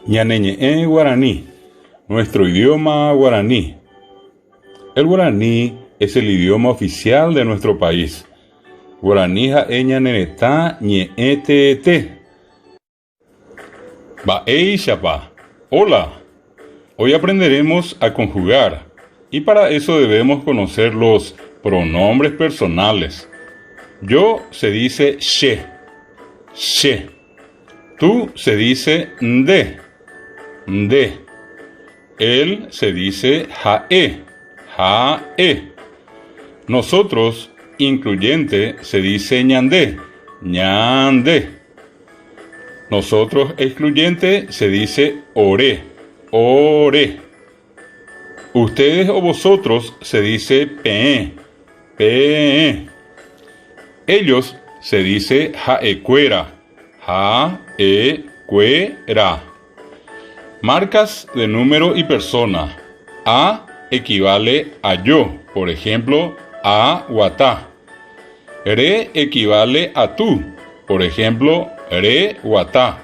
Ñane ñe'ẽ guarani, nuestro idioma guaraní. El guaraní es el idioma oficial de nuestro país. Guarani ha'e ñane retã ñe'ẽ teete. Mba'éichapa? Hola! Hoy aprenderemos a conjugar y para eso debemos conocer los pronombres personales. Yo se dice che, che. Tú se dice nde, nde. Él se dice ha'e, ha'e. Nosotros, incluyente, se dice ñande, ñande. Nosotros, excluyente, se dice ore, ore. Ustedes o vosotros se dice peẽ, peẽ. Ellos se dice ha'ekuéra, ha'ekuéra. Marcas de número y persona. A equivale a yo, por ejemplo, a guata. Re equivale a tú, por ejemplo, re guata.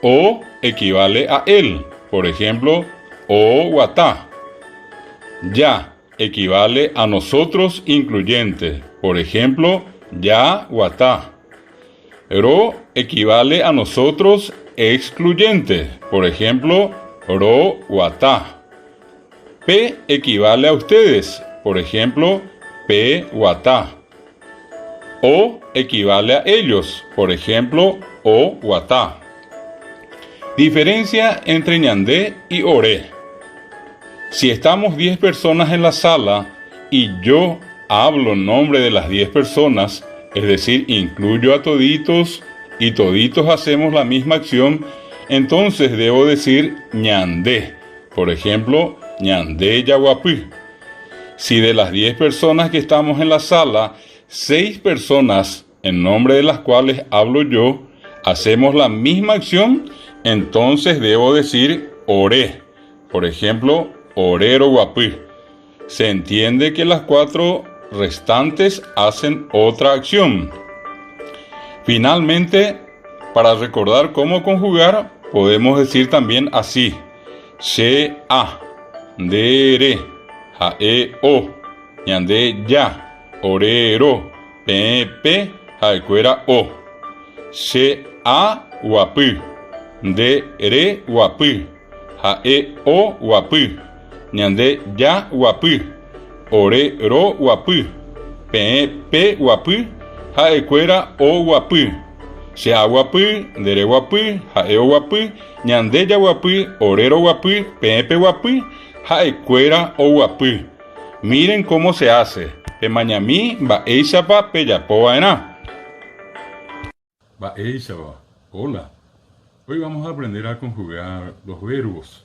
O equivale a él, por ejemplo, o guata. Ya equivale a nosotros incluyente, por ejemplo, ya guata. Ro equivale a nosotros excluyente, por ejemplo, ro guata. Pe equivale a ustedes, por ejemplo, pe guata. O equivale a ellos, por ejemplo, o guata. Diferencia entre ñande y ore. Si estamos 10 personas en la sala y yo hablo en nombre de las 10 personas, es decir, incluyo a toditos y toditos hacemos la misma acción, entonces debo decir ñande. Por ejemplo, ñande yaguapy. Si de las 10 personas que estamos en la sala, 6 personas en nombre de las cuales hablo yo, hacemos la misma acción, entonces debo decir oré. Por ejemplo, orero guapy. Se entiende que las 4 restantes hacen otra acción. Finalmente, para recordar cómo conjugar, podemos decir también así: Che a, nde re, ha'e o, ñande ya, ore ro, peẽ pe, ha'ekuéra o. Che a guapy, nde re guapy, ha'e o guapy, ñande ja guapy, ore ro guapy, peẽ pe guapy, ha'ekuéra o guapy. Che aguapy, nde reguapy, ha'e oguapy, ñande jaguapy, ore roguapy, peẽ peguapy, ha'ekuéra oguapy. Miren cómo se hace, pemañami mba'éichapa pejapova'erã. Mba'éichapa? Hola. Hoy vamos a aprender a conjugar los verbos.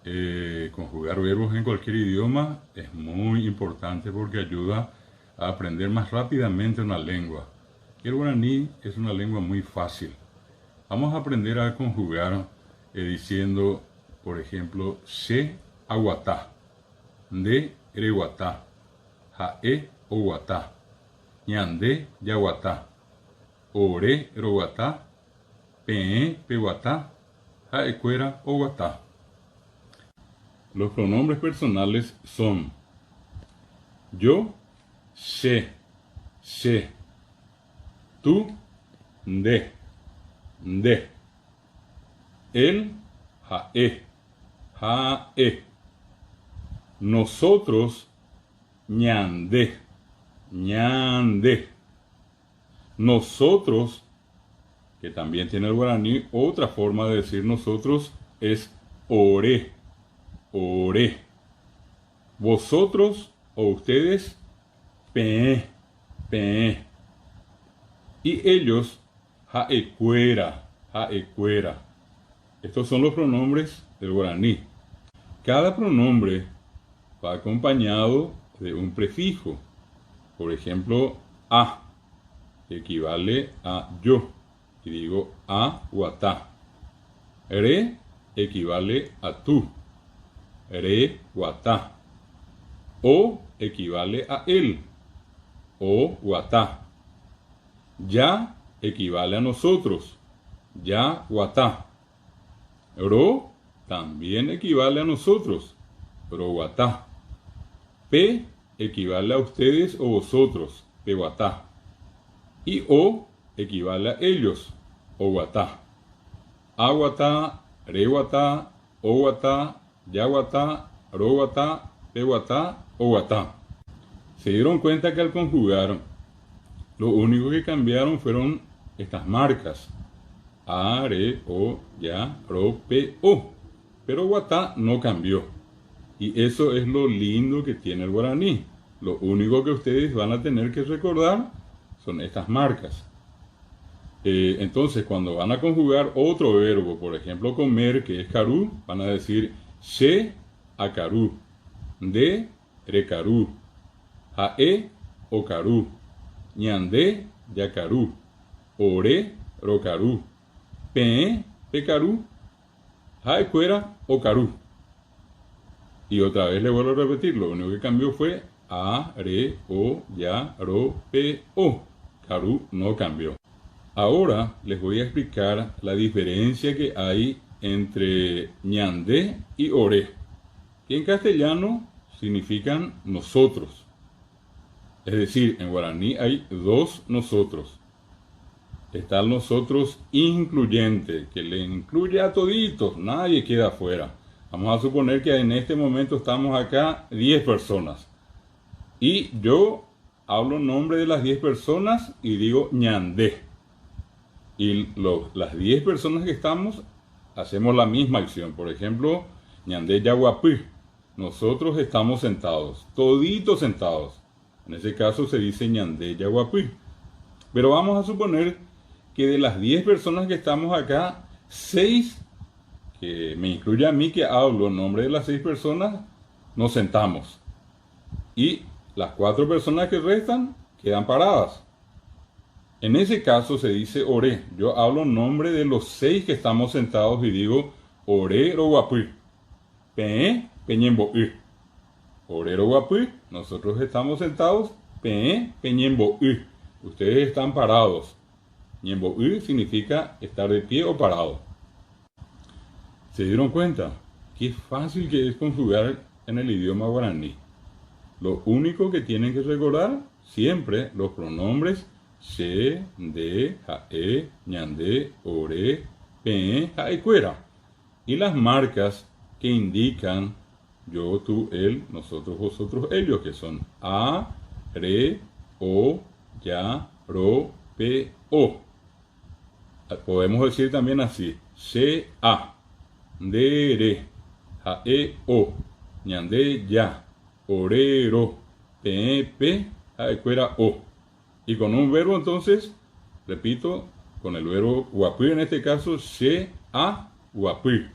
Eh, conjugar verbos en cualquier idioma es muy importante porque ayuda a aprender más rápidamente una lengua. Y el guaraní es una lengua muy fácil. Vamos a aprender a conjugar eh, diciendo, por ejemplo, che aguata, nde reguata, ha'e oguata, ñande jaguata, ore roguata, peẽ peguata, ha'ekuéra oguata. Los pronombres personales son yo, che, che, tú, nde, nde, él, ha'e, ha'e, nosotros, ñande, ñande, nosotros, que también tiene el guaraní, otra forma de decir nosotros es ore, ore. Vosotros o ustedes, peẽ, peẽ. Y ellos, ha'ekuéra, ha'ekuéra. Estos son los pronombres del guaraní. Cada pronombre va acompañado de un prefijo. Por ejemplo, a, que equivale a yo, y digo a guatá. Re equivale a tú, re guatá. O equivale a él, o guatá. Ya equivale a nosotros, ya guatá. Ro también equivale a nosotros, roguata. Pe equivale a ustedes o vosotros, peguata. Y o equivale a ellos, oguata. Aguata, reguata, oguata, yaguata, roguata, peguata, oguata. Se dieron cuenta que al conjugar, lo único que cambiaron fueron estas marcas. A, R, O, Ya, Ro, P, O. Pero guatá no cambió. Y eso es lo lindo que tiene el guaraní. Lo único que ustedes van a tener que recordar son estas marcas. Eh, entonces, cuando van a conjugar otro verbo, por ejemplo, comer, que es carú, van a decir se acarú, de recarú, jae ocarú, ñande yacarú, ore rocarú, peẽ pecarú, ha'ekuéra okarú. Y otra vez le vuelvo a repetir, lo único que cambió fue A, R, O, Ya, Ro, P, O. Carú no cambió. Ahora les voy a explicar la diferencia que hay entre ñandé y oré, que en castellano significan nosotros. Es decir, en guaraní hay dos nosotros. Está el nosotros incluyente, que le incluye a toditos, nadie queda afuera. Vamos a suponer que en este momento estamos acá 10 personas. Y yo hablo en nombre de las 10 personas y digo ñandé. Y las 10 personas que estamos hacemos la misma acción. Por ejemplo, ñandé yaguapy. Nosotros estamos sentados, toditos sentados. En ese caso se dice ñandé yaguapy. Pero vamos a suponer que de las 10 personas que estamos acá, 6, que me incluye a mí que hablo en nombre de las 6 personas, nos sentamos. Y las 4 personas que restan quedan paradas. En ese caso se dice oré. Yo hablo en nombre de los 6 que estamos sentados y digo oré roguapy. Peẽ peñembo'y. Ore roguapy, nosotros estamos sentados. Peẽ peñembo'y. Ustedes están parados. Ñembo'y significa estar de pie o parado. ¿Se dieron cuenta? Qué fácil que es conjugar en el idioma guaraní. Lo único que tienen que recordar siempre los pronombres che, nde, ha'e, ñande, ore, peẽ, ha'ekuéra. Y las marcas que indican yo, tú, él, nosotros, vosotros, ellos, que son A, R, O, Ya, Ro, P, O. Podemos decir también así, C, A, D, R, J, E, O, ñande, Ya, ore, ro, P, E, P, ha'ekuéra, O. Y con un verbo entonces, repito, con el verbo guapy en este caso, C, A, guapy,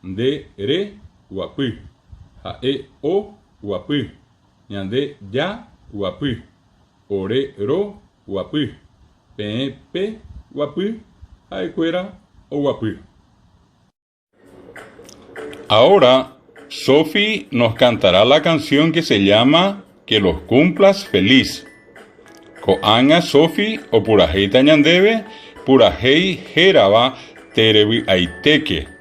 D, R, guapy, J, E, O, guapy, ñande, Ya, guapy, ore, ro, guapy, P, P, guapy, ha'ekuéra, o guapy. Ahora, Sofi nos cantará la canción que se llama Que los cumplas feliz. Ko'ág̃a Sofi opurahéita ñandéve purahéi hérava Terevy'aitéke.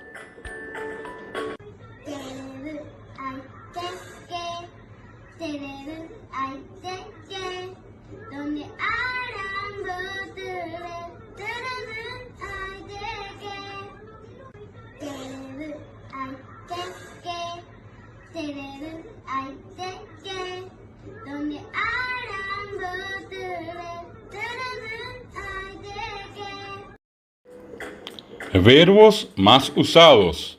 Verbos más usados.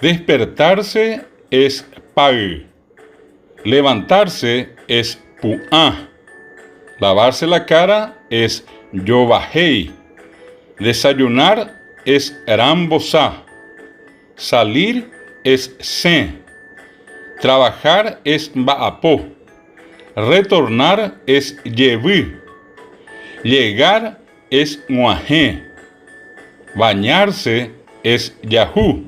Despertarse es pay. Levantarse es pu'ã. Lavarse la cara es jovahéi. Desayunar es rambosa. Salir es sẽ. Trabajar es mba'apo. Retornar es jevy. Llegar es g̃uahẽ. Bañarse es jahu.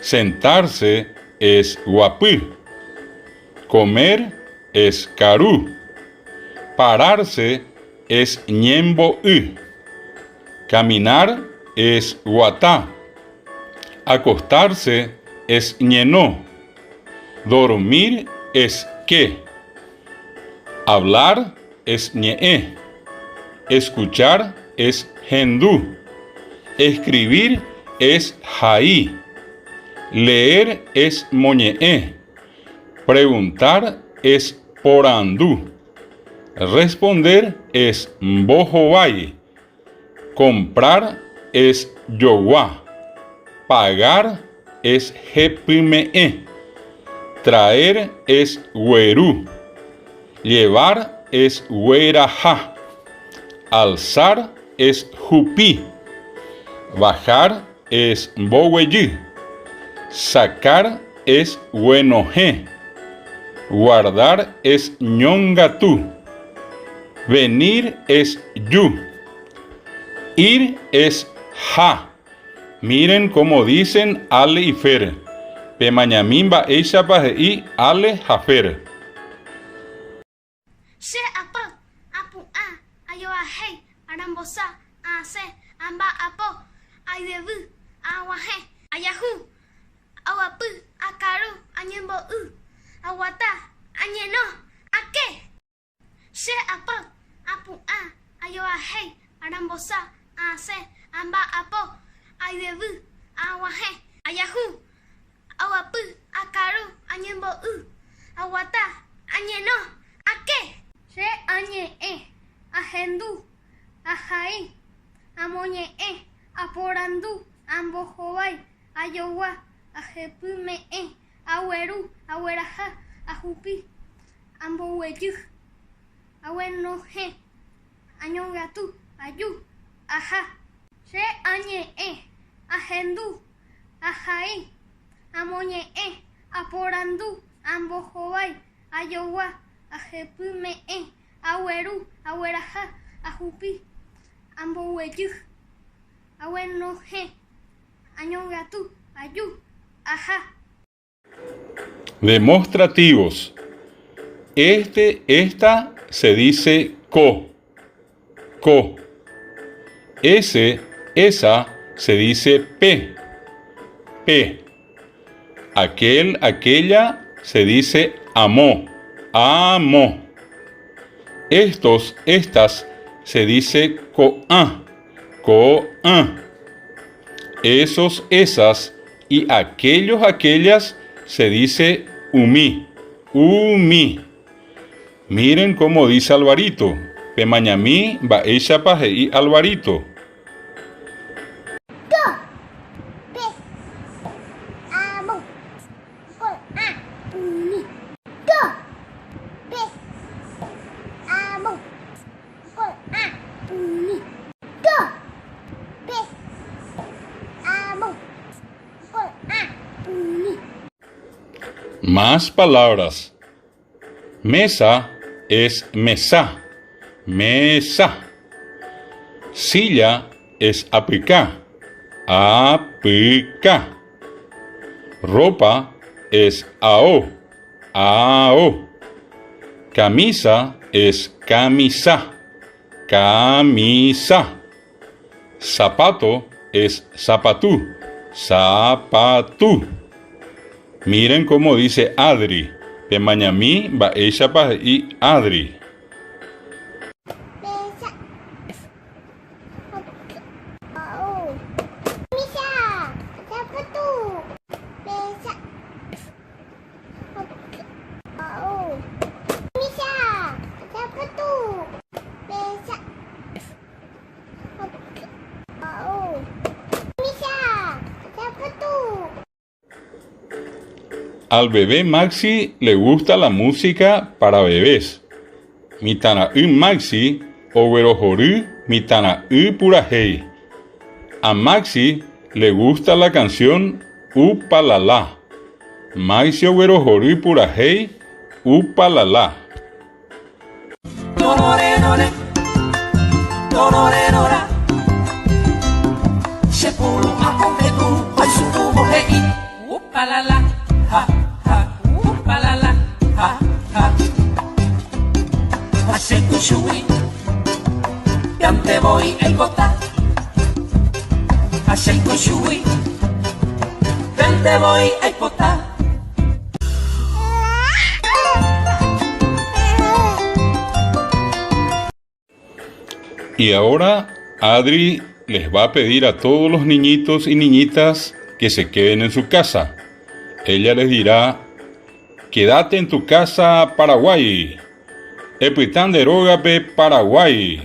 Sentarse es guapy. Comer es karu. Pararse es ñembo'y. Caminar es guata. Acostarse es ñeno. Dormir es ke. Hablar es ñe'ẽ. Escuchar es hendu. Escribir es hai. Leer es moñe'ẽ. Preguntar es porandu. Responder es mbohovái. Comprar es jogua. Pagar es hepyme'ẽ. Traer es gueru. Llevar es gueraha. Alzar es jupi. Bajar es mboguejy. Sacar es guenohẽ. Guardar es ñongatu. Venir es ju. Ir es ha. Miren cómo dicen Ale y Fer. Pemañami mba'éichapa he'i Ale ha Fer. Che apy, apu'ã, ajoahéi, arambosa, asẽ, amba'apo, aidevy, aguahẽ, ajahu, aguapy, akaru, añembo'y, aguata, añeno, ake. Che apy, apu'ã, ajoahéi, arambosa, asẽ, amba'apo, aidevy, aguahẽ, ajahu, aguapy, akaru, añembo'y, aguata, añeno, ake. Che añe'ẽ, ahendu, ahai, amoñe'ẽ, aporandu, ambohovái, ajogua, ahepyme'ẽ, agueru, agueraha, ahupi, amboguejy, aguenohẽ, añongatu, aju, aha. Che añe'ẽ, ahendu, ahai, amoñe'ẽ, aporandu, ambohovái, ajogua, ahepyme'ẽ, agueru, agueraha, ahupi, amboguejy, aguenohẽ, añongatu, aju, aha. Demostrativos. Este, esta se dice ko, ko. Ese, esa se dice pe, pe. Aquel, aquella se dice amo, amo. Estos, estas se dice ko'ã, ko'ã. Esos, esas y aquellos, aquellas se dice umi, umi. Miren cómo dice Alvarito. Pemañami mba'éichapa he'i Alvarito. Ko, pe, amo, ko'ã, umi. Ko, pe, amo, ko'ã, umi. Ko, pe, amo, ko'ã, umi. Más palabras. Mesa es mesa, mesa. Silla es apyka, apyka. Ropa es ao, ao. Camisa es kamisa, kamisa. Zapato es sapatu, sapatu. Miren cómo dice Adri. Pemañami mba'éichapa he'i Adri. Mesa. Misa. Sapatu. Mesa. Misa. Sapatu. Mesa. Al bebé Maxi le gusta la música para bebés. Mitãra'y Maxi oguerohory mitãra'y purahéi. A Maxi le gusta la canción Upalala. Maxi oguerohory purahéi Upalala. Chupénte voi aipota. Y ahora Adri les va a pedir a todos los niñitos y niñitas que se queden en su casa. Ella les dirá, Quédate en tu casa, Paraguay. Epyta nde rógape, Paraguay.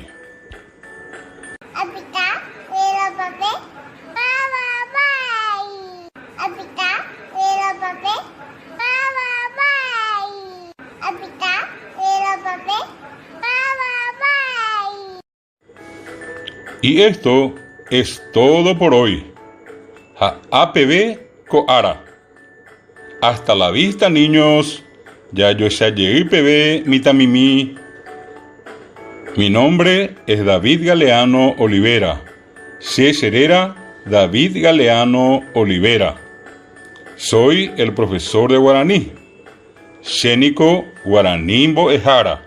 Apyta nde rógape, Paraguay. Apyta nde rógape, Paraguay. Apyta nde rógape, Paraguay. Y esto es todo por hoy. Ha ápeve ko ára. Hasta la vista niños, jajoecha jey peve mitãmimi. Mi nombre es David Galeano Olivera. Che cheréra David Galeano Olivera. Soy el profesor de guaraní. Che niko guarani mbo'ehára.